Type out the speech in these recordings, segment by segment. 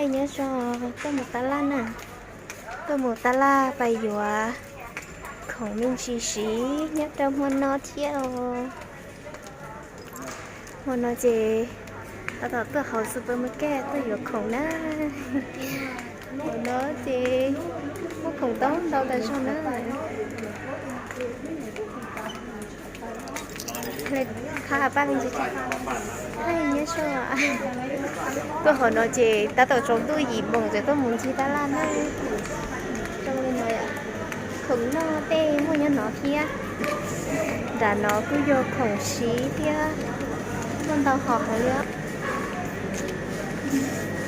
Nyob zoo, tuaj mus tab laj na, tuaj mus tab laj pais yuav khoom me ntsis siv nyob rau hmo no thiab os. Hmo no ces tab tom tuaj hauv supermarket tuaj yuav khoom na. Hauv no ces muaj khoom tau ntau tas zog na. Pab me ntsis, nyob zoo. Tuaj hauv no ces tab tom tsaus ntuj yim moos tseem tuaj mus ncig tab laj na. Zoo li no, khoom noj tej muaj nyob no thiab. Nram no kuj yog khoom siv thiab, muaj ntau hom heev li.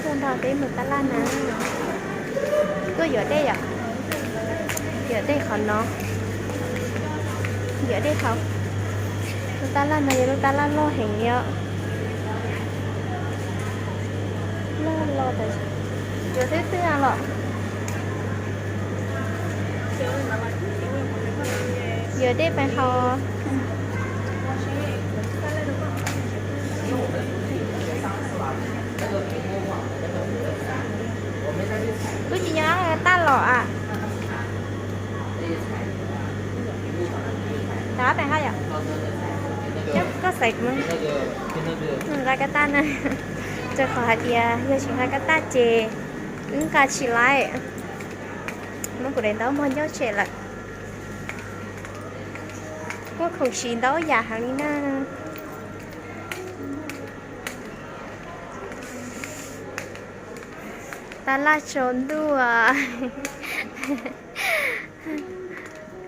Tuaj nrog peb mus tab laj na. Tuaj yuav dej yom? Yuav dej qhov no. Yuav dej hauv. Lub tab laj no yog lub tab laj loj heev li os. Loj los tas, yuav twb twb los. Yuav dej pais haus. Kuv tsis nyob tag los a. Tab pais hab yom? Koj xaiv kuv nqa kab tab na. Rau qhov hais tias yog tsis nqa kab tab ces wb nqa tsis laib. Muab kuv daim ntaub npog ncauj tshem lawm. Muaj khoom siv ntau yam heev li na. Tab laj tsaus ntuj.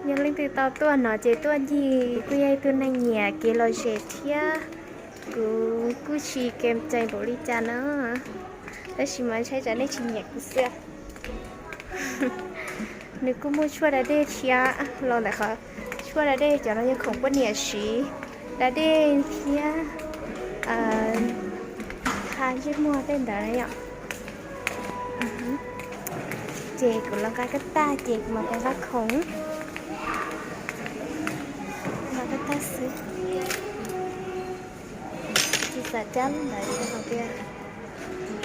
Yog leej twg tau tuaj no ces tuaj ncig, kuj yog ib tug neeg nyiam kev lom zem thiab. Kuv kuj tsis kev cai npaum li cas na, tab sis mas ntshai tsam nej tsis nyiam kuv xwb. Nws kuj muaj tshuaj da dej thiab los ntawm qhov tshuaj da dej cov no yog khoom poj niam siv, da dej thiab tha ntsej muag tej ntawd na yom. Ces kuv los nqa kab tab ces kuv mam nqa khoom. Nqa kab tab xwb. Tsis xav cab lub ntawd rau qhov tias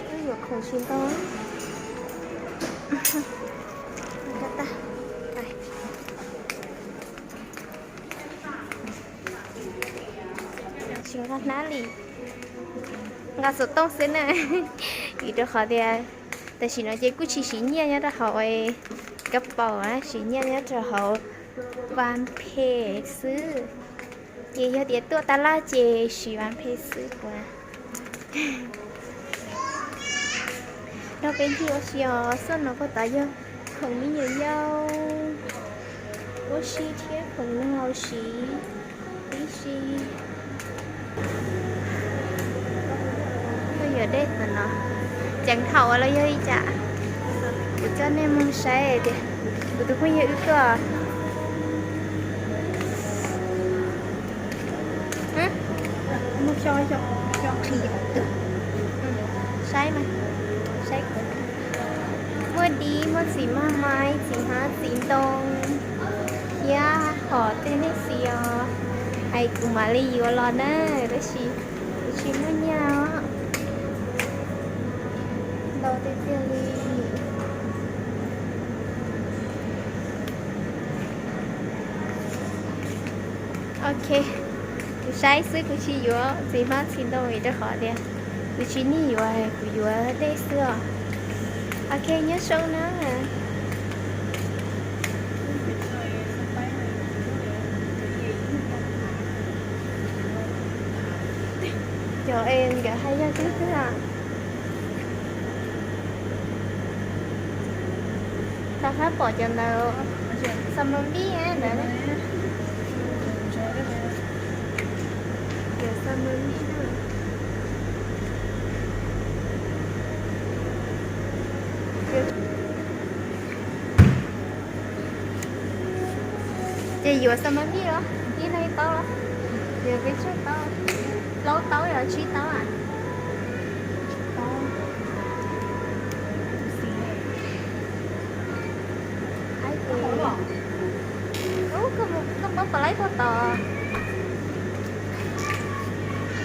wb yuav khoom tsis ntau. Kab tab, tsis nqa hnab li, nqa xov tooj xwb na. Vim rau qhov tias tam sim no ces kuj tsis siv nyiaj nyob rau hauv kab paus, siv nyiaj nyob rau hauv Vaj Phe xwb. Ces yog tias tuaj tab laj ces siv Vaj Phe xwb puas? Nrog peb ncig ua si os, xoj no puag tod yog khoom me nyuam yaus ua si thiab khoom noj siv tib si. Tuaj yuav dej tom no, ceev haum los yog li cas? Kuv coj nej mus saib tias kuv tus phooj ywg wb tuaj. Saib mas, saib kuv, muaj dib, muaj txiv maj maib, txiv hmab txiv ntoo thiab hom tej nej xis os, hais kuv mam li yuav los na, tab sis kuv tsis muaj nyiaj os. Ntau tiag tiag li. Ok, kuv saib xwb kuv tsis yuav txiv hmab txiv ntoo vim rau qhov tias kuv tsis nyiam yuav, kuv yuav dej xwb os. Ok, nyob zoo na. Cov es nkawd hais yog twb twg a? Tau hab pom cov ntawd, xo mab vij ntawd. Cov xo mab vij na. Ces yuav xo mab vij los, ib leeg ib taub los? Yuav peb tsawg taub? Plaub taub los tsib taub a? Koj muab pom laib puag tod.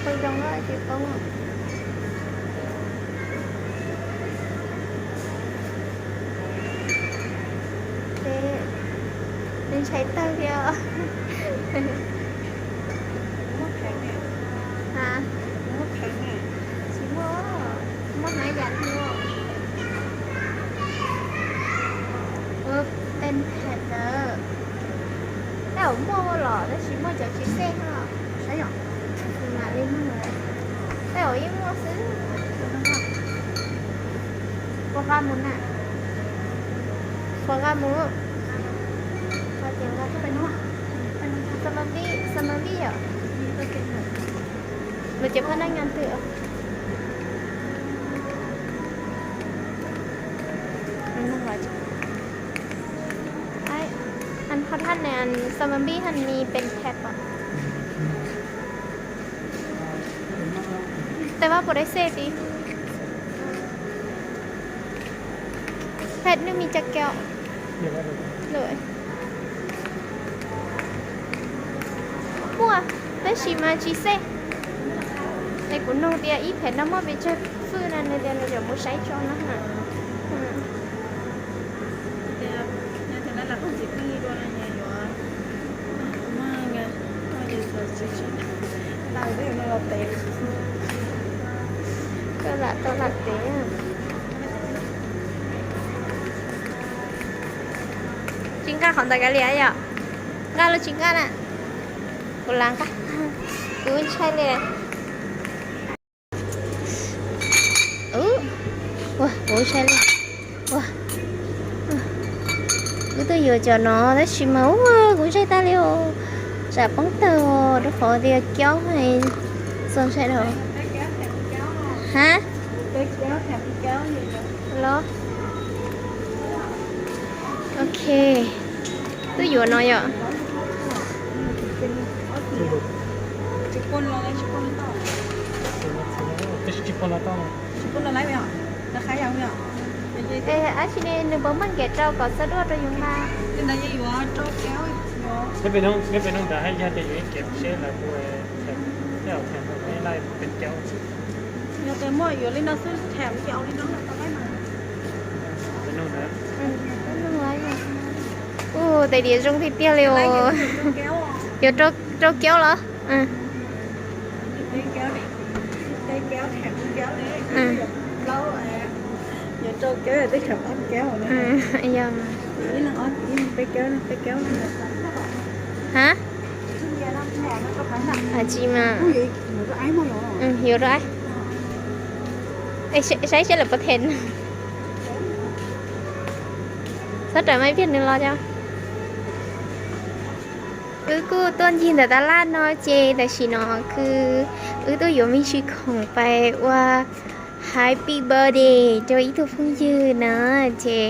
Phooj ywg, ces poob. Ntshai tawg thiab. Tsis muaj, muaj hnav yam twg. Ua pen pad ntawd. Tej zaum muaj los tab sis muaj cov tsis xej no. Saib yom. Mam li mug. Tej zaum yeej muaj xwb. Ua qab mus na. Ua qab mus. Xas mas vij, xas mas vij yom. Los cov phab naj ngan twg? An hot hot nè, an xas mas vij hot ni pen pad os. Tej vab puas dai xej ti. Pad nws mi cas keo. Muaj, tab sis mas tsis xej. Es kuv nug tias ib phem no muaj pes tsawg fwj no, nws tias nws yuav mus saib tso no. Koj lam tau lam tev. Tsis nqa qhov ntawd kav liam yom? Nqa los tsis nqa na? Kuv lam nqa. Kuv ntshai li. Ua, kuv ntshai li. Ua, wb twb yuav cov no tab sis mas ua kuv ntshai tag li os. Tsam poob tawg rau qhov tias kaub, txog ntshai dhau. Hab, los, ok, twb yuav no yom. Es ab tsi ne nws puas muaj nkev rau kom txhob duaj rau yus nqa? Ua, tais diav zoo tiag tiag li os. Yuav rau kaub los? Yog, tsis mas, yuav rau, saib saib lawv puas them. Txhob rawm mas ib pliag nws los cov. Wb kuj tuaj ncig ntawm tab laj no ces tam sim no kuj wb tuaj yuav me ntsis khoom pais ua happy birthday rau ib tug phooj ywg na. Ces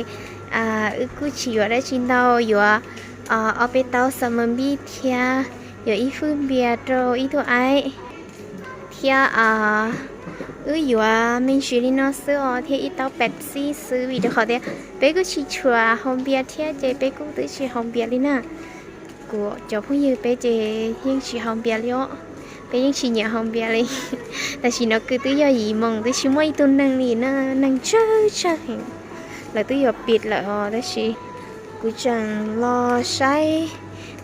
wb kuj tsis yuav dab tsi ntau, yuav ob peb taub xas mas npij thiab yuav ib fwj npias rau ib tug aib thiab wb yuav me ntsis li no xwb os, thiab ib taub Pepsi xwb vim rau qhov tias peb kuj tsis tshua haus npias thiab ces peb kuj twb tsis haus npias li na. Kuv cov phooj ywg peb ces yeej tsis haus npias li os, peb yeej tsis nyiam haus npias li. Tam sim no kuj twb yog yim moos twb tsis muaj ib tug neeg li na, neeg tsawg tsawg heev. Lawv twb yuav pim lawm os tab sis kuv tseem los saib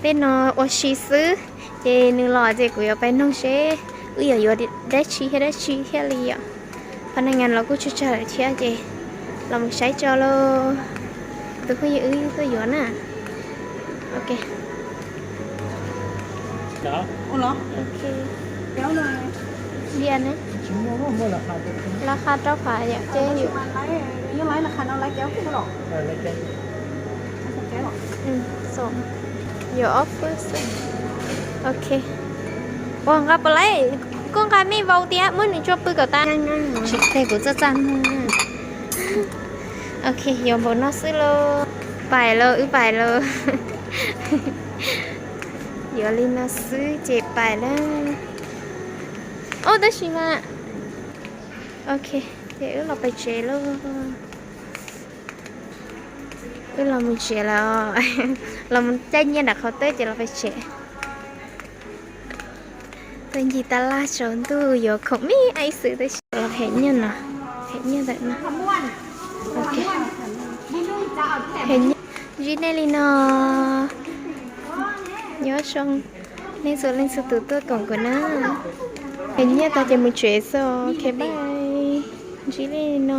tej no ua si xwb, ces nws los ces kuv yuav pais noog seb wb yuav yuav dab tsi thiab dab tsi thiaj li yom. Phas naj ngas los kuj tsawg tsawg lawm thiab ces los mus saib tso lauj. Tus phooj ywg wb tuaj yuav na. Ok. Npias ne, lawv qha rau phav yom, ces yuav ob fwj xwb. Ok. Ua nqa puas laib? Koj nqa mej vau tias muab nws tso pw kom tas. Tsis teg kuv txaj txaj muag. Ok, yuav npaum no xwb lauj. Pais lauj, wb pais lauj. Yuav li no xwb ces pais lauj. Ob, tab sis mas, ok, ces wb los pais tsev lauj. Wb los mus tsev lawm. Los mus caij nyiaj nram qhov twg ces los pais tsev. Tuaj ncig tab laj tsaus ntuj yuav khoom me ib xwm tab sis los hem nyiaj no, hem nyiaj ntawm no. Hem nyiaj, zib nej li no. Nyob zoo, nej txhua leej txhua tus tuaj koom kuv na. Es nyiaj tag ces mus tsev xwb, ok bye. Ntsib nej no.